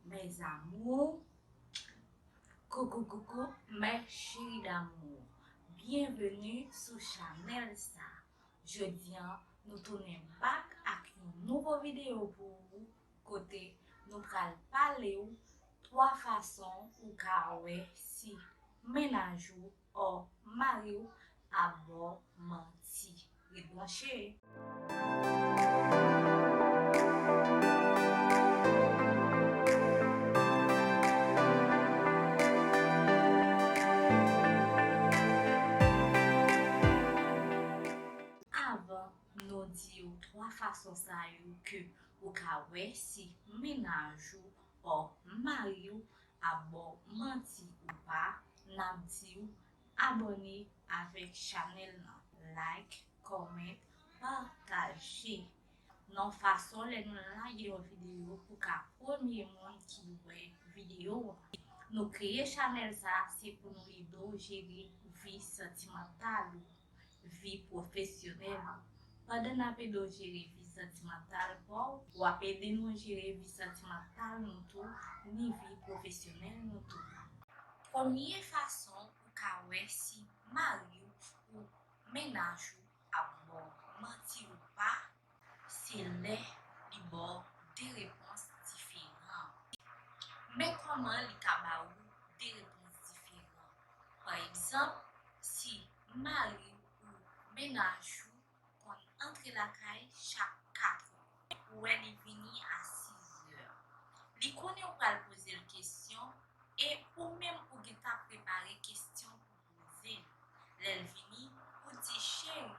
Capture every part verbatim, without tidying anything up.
Mes amours, coucou coucou mes chéris d'amour. Byenveni sou chanèl sa. Jodi a, nou tounen back ak yon nouvo videyo pou ou, kote nou pral pale w twa fason ou ka wè si mennaj ou or mari w ap ba w manti. Ret branche. Avan nou di w twa fason sa yo ke ou ka wè si mennaj ou or mari w ap ba w manti ou pa, n ap di w abòne avèk chanèl lan, like, comment, pataje. Nan fason lè nou lage yon videyo pou ka premye moun ki wè videyo a. Nou kreye chanèl sa se pou nou ede w jere vi santimantal ou, vi pwofesyonèl ou. Pandan n ap ede w jere vi santimantal pa w, w ap ede nou jere vi santimantal nou tou, ni vi pwofesyonèl nou tou. Premye fason ou ka wè si mari w ou mennaj ou ap ba w manti ou pa, se lè li ba w de repons diferan. Men kòman li ka ba ou de repons diferan. Pa egzanp, si mari w ou mennaj ou konn antre lakay chak kat è, ou wè li vini a sizè. Li konnen ou pral poze l kesyon e ou menm ou gentan prepare kesyon pou poze l. Lè l vini, ou di, "Cheri,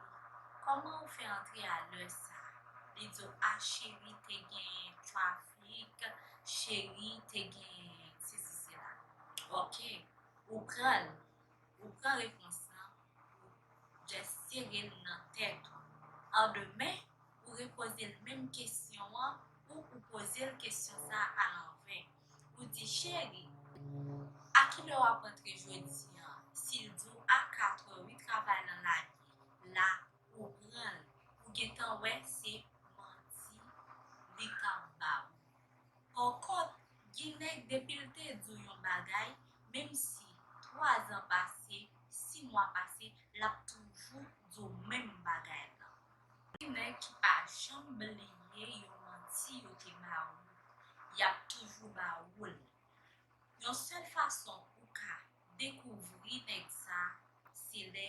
kòman ou fè antre a lè sa a?" Li di w, "A cheri, te gen trafik, cheri, te gen sesi, sela." Ok, ou pran l, ou pran repons lan, ou just sere l nan tèt ou. An demen, ou repoze l menm kesyon an, ou, ou poze l kesyon sa a alanvè. Ou di, "Cheri, a kilè w ap antre jodi a?" Si l di w, "A kat è, wi, travay lan lage." La, ou pran l. Ou gentan wè se manti li t ap ba ou. Pankont, gen nèg depi l te di w yon bagay, menm si twa zan pase, sis mwa pase, l ap toujou di w menm bagay lan. Gen nèg ki pa janm bliye yon manti yo te ba ou, y ap toujou ba ou l. Yon sèl fason ou ka dekouvri nèg sa, se lè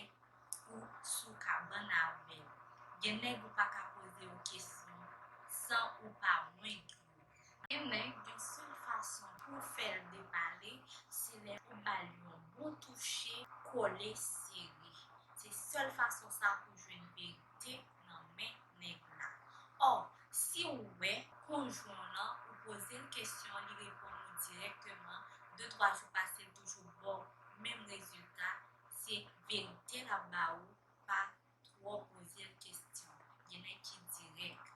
ou sou kabann avè l. Gen nèg ou pa ka poze yo kesyon san ou pa wè yo. Gen nèg, yon sèl fason pou w fè l depale, se lè ou ba l yon bon touche kole sere. Se sèl fason sa pou w jwenn verite nan men nèg la. Ò, si w wè konjwen w lan, ou poze l kesyon, li reponn ou dirèkteman, de twa jou pase, l toujou ba w menm rezilta, se verite l ap ba ou, pa twò poze l kesyon. Gen nèg ki dirèk.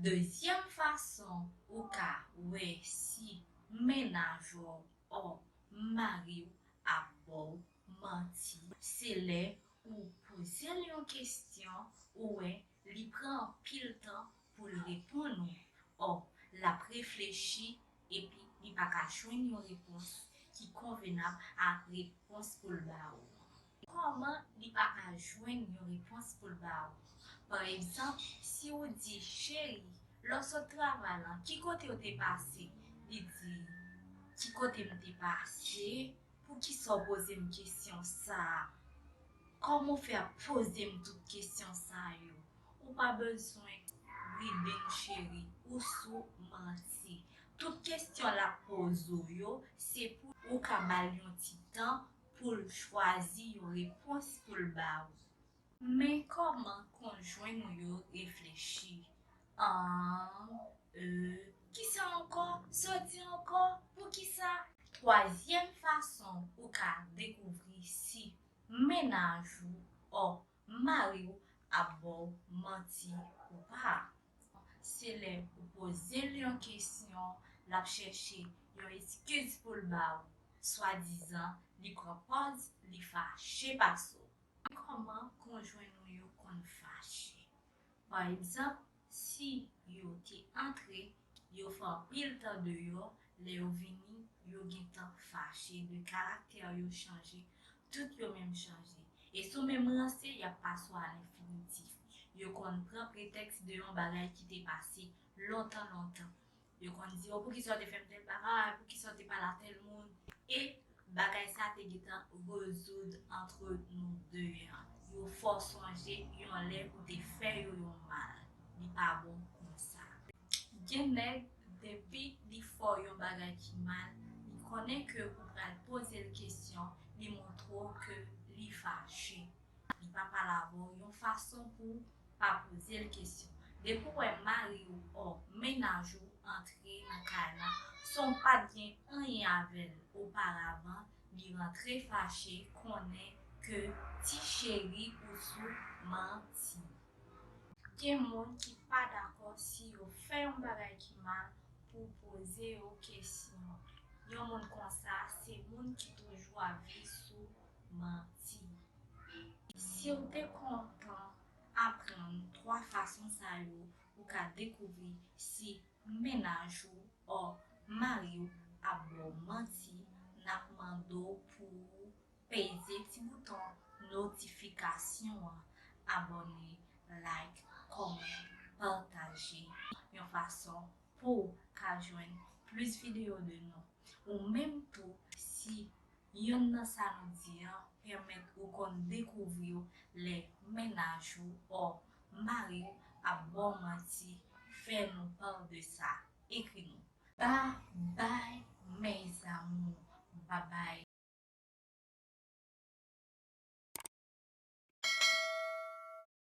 Dezyèm fason ou ka wè si mennaj ou or mari w ap ba w manti, se lè ou poze l yon kesyon, ou wè li pran anpil tan pou l reponn ou. Ò, l ap reflechi epi li pa ka jwenn yon repons ki konvenab a repons pou l ba ou. Kòman li pa ka jwenn yon repons pou l ba ou? Pa egzanp, si w di, "Cheri, lè w sot travay lan, ki kote w te pase?" Li di, "Ki kote m te pase? Poukisa w poze m kesyon sa a? Kòman w fè ap poze m tout kesyon sa yo?" Ou pa bezwen bride n, cheri, ou sou manti. Tout kesyon l ap poze w yo, se pou ou ka ba l yon ti tan pou l chwazi yon repons pou l ba ou. Men kòman konjwen nou yo reflechi. An, e, kisa ankò? Sa w di ankò? Poukisa? Twazyèm fason ou ka dekouvri si mennaj ou or mari w ap ba w manti ou pa, se lè ou poze l yon kesyon, l ap chèche yon eskiz pou l ba ou, swadizan li pran pòz li fache pase w. Kòman konjwen nou yo konn fache? Pa egzanp, si yo te antre, yo fè anpil tan deyò, Lè yo vini, yo gentan fache, de karaktè yo chanje, tout yo menm chanje. E si w menm ranse, y ap pase w a lenfinitif. Yo konn pran pretèks de yon bagay ki te pase lontan, lontan. Yo konn di, "O, poukisa w te fè m tèl bagay? Poukisa w te pale a tèl moun?" E bagay sa te gentan rezoud antre nou de an. Yo fè w sonje yon lè ou te fè yo yon mal. Li pa bon konsa. Gen nèg, depi li fè w yon bagay ki mal, li konnen ke ou pral poze l kesyon, li montre w ke li fache. Li pa pale avè w yon fason pou pa poze l kesyon. Depi w wè mari w ò mennaj ou antre nan kay la, san w pa t gen anyen avè l oparavan, li rantre fache, konnen ke ti cheri ou sou manti. Gen moun ki pa dakò si yo fè yon bagay ki mal pou poze yo kesyon. Yon moun konsa, se moun ki toujou ap viv sou manti. Si w te kontan aprann twa fason sa yo, ou ka dekouvri si mennaj ou ò mari w ap ba w manti, n ap mande w pou w peze ti bouton notifikasyon an, abòne, like, kòmante, pataje, yon fason pou w ka jwenn plis videyo de nou. Ou menm tou, si yonn nan sa nou di an pèmèt ou konn dekouvri w lè mennaj ou ò mari w ap ba w manti, fè nou pa de sa. Ekri nou. Babay, mes amours. Babay.